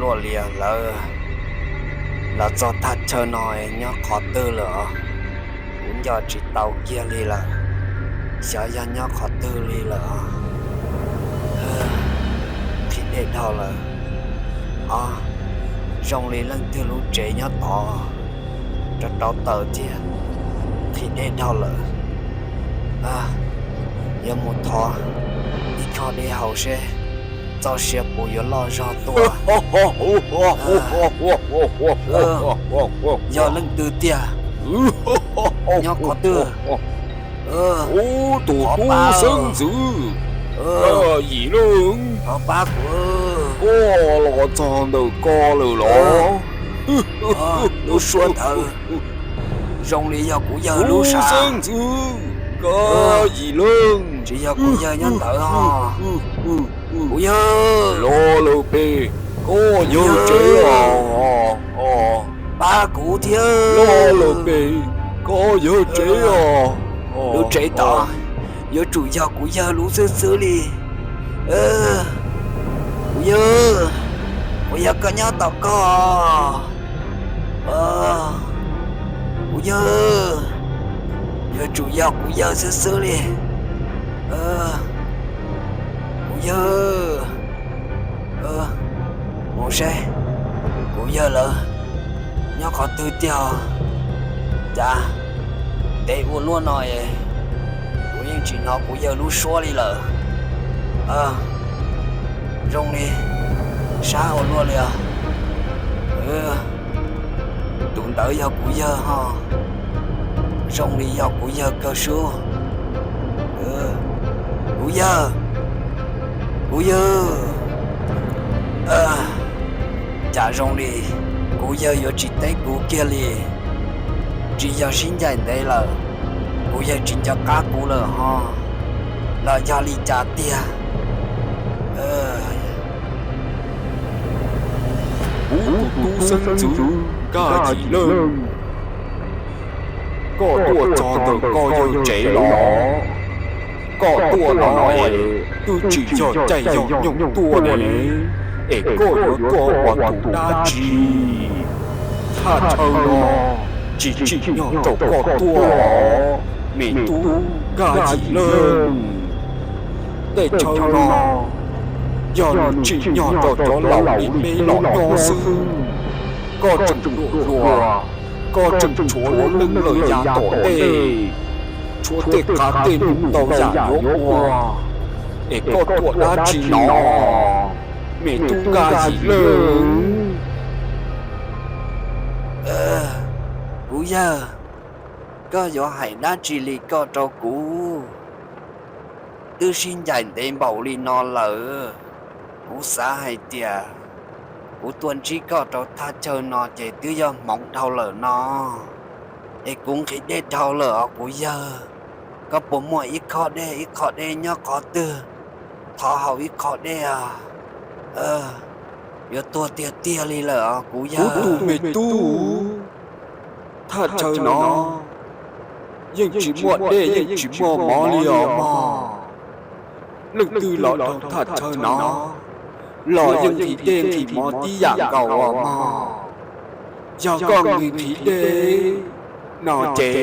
Ua li lawv los txog thaj chaw no nyob qhov twg lawm os? Kuv nco tsis tau kiag li lawm, xyov yog nyob qhov twg li lawm os. Qhib dej dhau lawm. Os, zoo li leej twg lub tsev nyob tod, rau rau taws thiab, qhib dej dhau lawm. Yuav mus thov ib qho dej haus seb txoj sia puas yuav loj zog tuaj. Yog leej twg tiag? Nyob qhov twg? Ub, tus tub xeeb ntxwv, Yim Leej, koj los txog ntawm ko lawm los? Lub suab ntawd zoo li yog kuv yawg lub sab. Xeeb ntxwv, Yim Leej, tsis yog kuv yawg nyob ntawd os. Kuv yawg, los lawm pem, koj yawg tsev os. Pab kuv thiab. Los lawm pem, koj yawg tsev os. Lub tsev tod yuav tsum yog kuv yawg lub xwb xwb li. Kuv yawg, kuv yawg, koj nyob tau koj. Kuv yawg, yuav tsum yog kuv yawg xwb xwb li. Kuv yawg, mus seb kuv yawg lawv nyob qhov twg tiag. Cas ntev ua luaj no es kuv yeej tsis hnov kuv yawg lub suab li lawm. Zoo li sab ua luaj li os. Tus ntawd yog kuv yawg ho. Zoo li yog kuv yawg kawg sub. Kuv yawg, kuv yawg, cas zoo li kuv yawg yuav tsis teb kuv kiag li. Tsis yog sib ncaim ntev lawm, kuv yawg tsis nco qab kuv lawm ho, los yog li cas tiag? Kuv tus tub xeeb ntxwv Nkaj Yim Leej, koj tuaj txog ntawm koj yawg tsev los? Koj tuaj no es twb tsis yog caij yog nyoog tuaj ne, es koj yuav tuaj ua tus dab tsi? Thaj chaw no tsis tsim nyog rau koj tuaj os, me tub Nkaj Yim Leej. Tej chaw no yog nws tsim nyog rau cov laus li peb los nyob xwb. Koj tseem hluas hluas, koj tseem tshuav lub neej lawm yav tom ntej, tshuav tej qav tej num ntau yam yuav ua, es koj tuaj dab tsi no, me tub Nkaj Yim Leej? Kuv yawg, koj yuav hais dab tsi li koj rau kuv? Twb sib ncaim ntev npaum li no lawm, kuv xav hais tias kuv tuaj ntsib koj rau thaj chaw no ces twb yog hmoov dhau lawm no, es kuv nqhis dej dhau lawm os kuv yawg. Koj puas muaj ib khob dej, ib khob dej nyob qhov twg? Thov haus ib khob dej os. Yuav tuag tiag tiag li lawm os kuv yawg. Kuv tus me tub, thaj chaw no yeej tsis muaj dej yeej tsis muaj mov li os mog. Leej twg los dhau thaj chaw no los yeej nqhis dej nqhis mov tib yam nkaus os mog. Yog koj nqhis nqhis dej no ces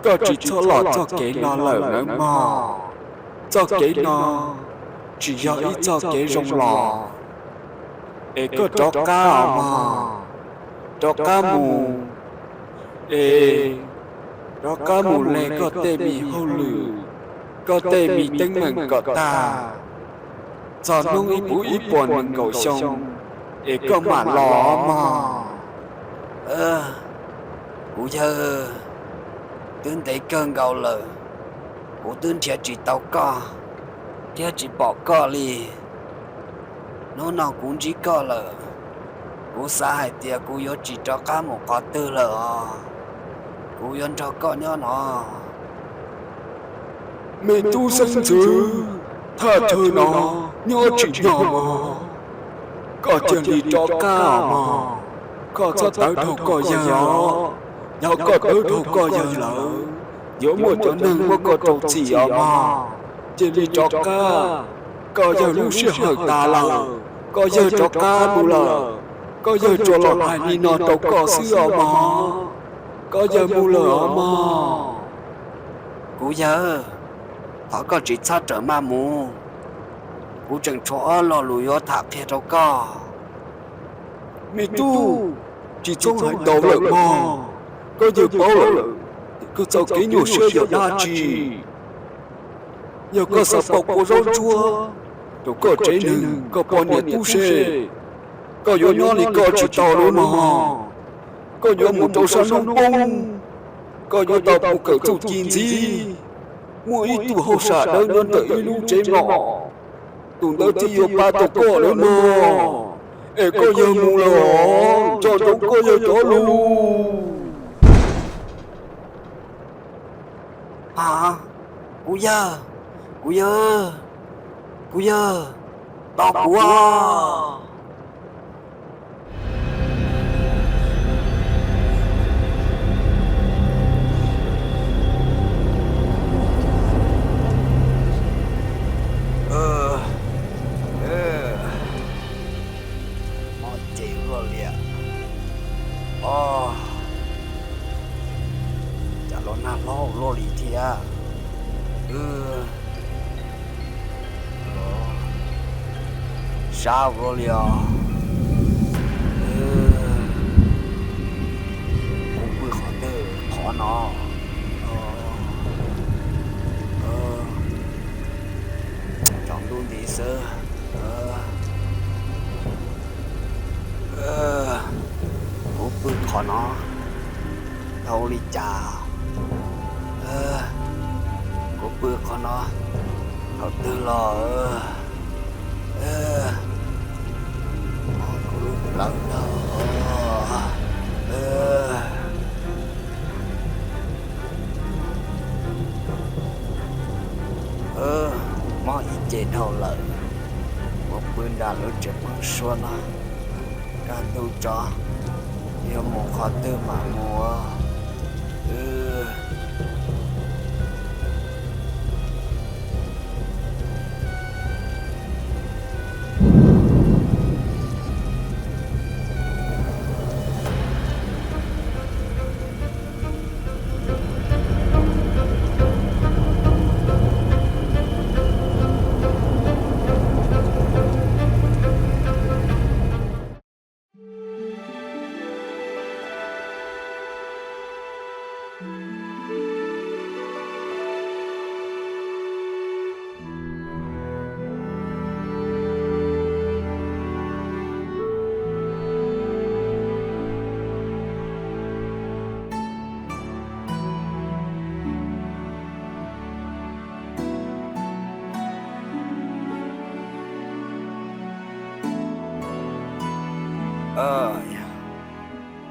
koj tsis txhob los txoj kev no lawm nawb mog. Txoj kev no tsis yog ib txoj kev zoo los, es koj rov qab os mog, rov qab mus, es rov qab mus le koj tej me hauj lwm, koj tej me teeb meem kom tag, txog hnub ib puv ib puas nees nkaum xyoo es koj mam los mog. Kuv yawg, twb ntev kawg nkaus lawm, kuv twb nrhiav tsis tau koj thiab tsis pom koj li. Hnub no kuv ntsib koj lawm, kuv xav hais tias kuv yuav tsis rov qab mus qhov twg lawm os. Kuv yuav nrog koj nyob no. Me tub xeeb ntxwv, thaj chaw no nyob tsim nyog mog, koj cia li rov qab mog. Koj txhob tawv dhau koj yawg os, yog koj tawv dhau koj yawg lawm yuav muaj cov neeg muab koj rau txim os mog. Cia li rov qab, koj yawg lub sij hawm tas lawm. Koj yawg rov qab mus lawm, koj yawg tsuas los hais li no rau koj xwb os mog. Koj yawg mus lawm os mog. Kuv yawg, thov koj tsis txhob rawm maj mus, kuv tseem tshuav ob lo lus yuav tham qhia rau koj. Me tub, tsis txhob hais ntau lawm mog. Koj yawg paub lawm, koj txoj kev nyuaj siab yog dab tsi. Yog koj xav pauj kua zaub ntsuab rau koj tsev neeg koj poj niam tub se, koj yuav nyob li koj tsis tau lawm mog. Koj yuav mus rau sab hnub poob, koj yuav tau mus kawm txuj ci ntxiv. Muaj ib tug hauj sam dawb nyob ntawm ib lub tsev mlom, tus ntawd thiaj yuav pab tau koj lawm mog. Es koj yawg mus lawm os, nco ntsoov koj yawg cov lus. A, kuv yawg, kuv yawg, kuv yawg, tos kuv. Mob ib ce luaj li. O, cas los nag hlob luaj li thiab. Sab ua luaj li os. Kuv pw qhov twg qhov no. Tsaus ntuj nti xwb. Kuv pw qhov no tau li cas? Kuv pw qhov no thaum twg los? Mob kuv lub plawv no. Mob ib ce dhau lawm, mus pw nram lub tsev pheeb suab no, kaj ntug tso, yuav mus qhov twg mam mus.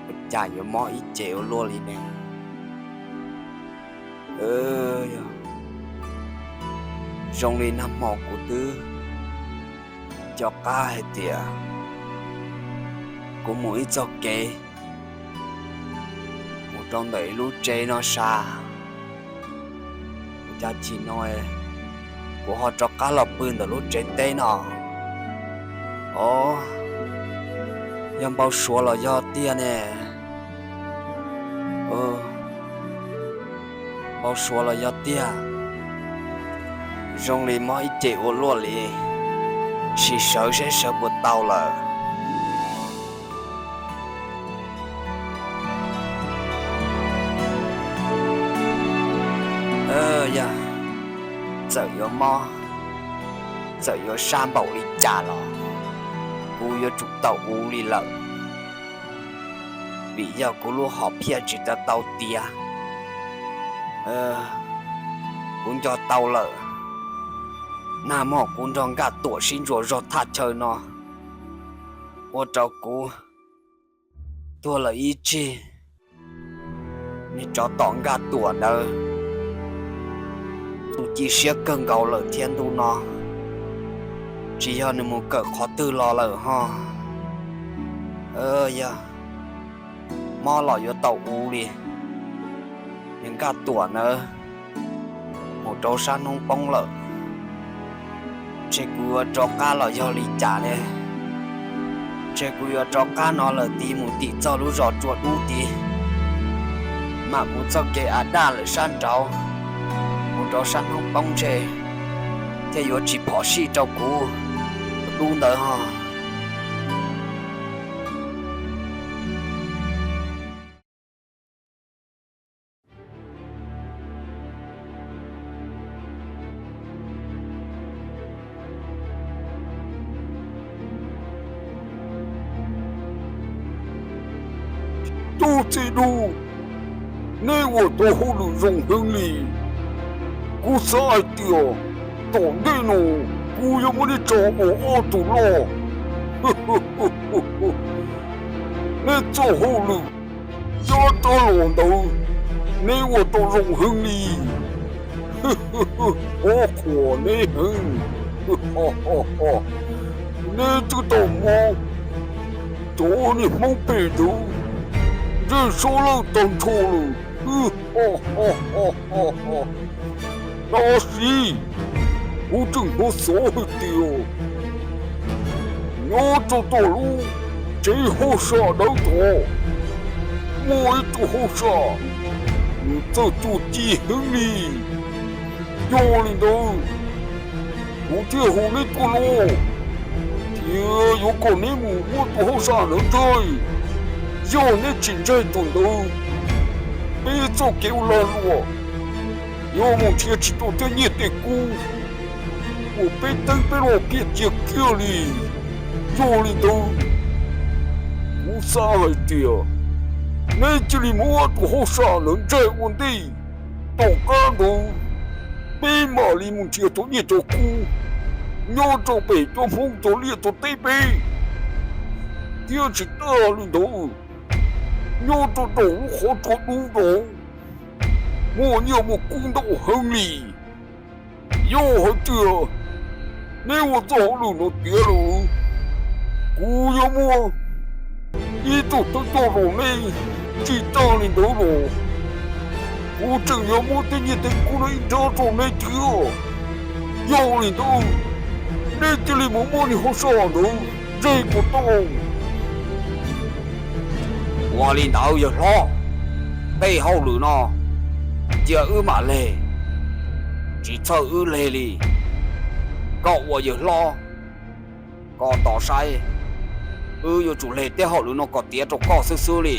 Ua cas yuav mob ib ce ua luaj li ne? Zoo li nag hmo kuv twb nco qab hais tias kuv mus ib txoj kev mus rau ntawm ib lub tsev no sas, ua cas chim no kuv ho rov qab los pw ntawm lub tsev teb no. O, yog npau suav los yog tiag ne? Npau suav los yog tiag? Zoo li mob ib ce ua luaj li, sim sawv seb sawv puas tau lawm. Yog txawm yuav mob, txawm yuav sab npaum li cas los kuv yuav tsum tau ua li lawm, vim yog kuv lub hom phiaj tsis tau tau tiav. Kuv nco tau lawm, nag hmo kuv nrog Nkaj Tuam sib ntsuas zog thaj chaw no, ua rau kuv tuag lawm ib tsig. Niag tsov tom Nkaj Tuam ntawd tus ci siab kawg nkaus lawm thiab ntu no, tsis yog nws mus kawm qhov twg los lawm ho. Yog mob los yuav tau ua li, niag Nkaj Tuam ntawd mus rau sab hnub poob lawm, ntshe kuv yuav rov qab los yog li cas ne? Ntshe kuv yuav rov qab no lawm tid, mus tim txog lub zos Tsua Dub tid, mam mus txoj kev av daj lawm sab nraud, mus rau sab hnub poob ntshe thiaj yuav tsis phom sij rau kuv dub ntawd ho. Tub txij dub, neb ua tau hauj lwm zoo heev li. Kuv xav hais tias tom ntej no kuv yuav muab neb tso ua ob tug loj. Neb txoj hauj lwm nyob rau los ntawd, neb ua tau zoo heev li. Thov qhuas neb heev. Neb twb tau muab cov niag Hmoob pem ntawd ntsej suab lawj tag nrho lawm. Tab sis kuv tseem hnov xov hais tias nyob rau tom lub tsev hauj sam dawb tod muaj ib tug hauj sam, nws txawj txuag ci heev li. Yog li ntawd, kuv thiaj hu neb tuaj no, thiab yuav kom neb mus muab tus hauj sam ntawd ntsaig. Yog neb tsis ntsaig tus ntawd, peb txoj kev ua lag luam yuav mus nrhiav tsis tau tej nyiaj tej kub, uas peb teeb peb los piam cia kiag li. Yog li ntawd, kuv xav hais tias neb cia li muab tus hauj sam ntawd ntsaig ua ntej. Tom qab ntawd, peb mam li mus nrhiav cov nyiaj cov kub nyob rau pem cov Hmoob cov liaj cov teb peb. Thiab tsis tas li ntawd, nyob rau tom lub qhov tsua dub no muaj nyiaj muaj kub ntau heev li. Yog hais tias neb ua txoj hauj lwm no tiav lawm, kuv yuav muab ib tug thawj coj rau neb. Tsis tas li ntawd los, kuv tseem yuav muab tej nyiaj tej kub no ib nrab rau neb thiab. Yog li ntawd, neb cia li mus muab niag hauj sam ntawd ntsaig kom tau. Ua li ntawd yawg hlob, tej hauj lwm no cia wb mam leg, tsis txhawj wb leg li. Koj ua yawg hlob, koj tos saib, wb yuav tsum leg tej hauj lwm no kom tiav rau koj xwb xwb li.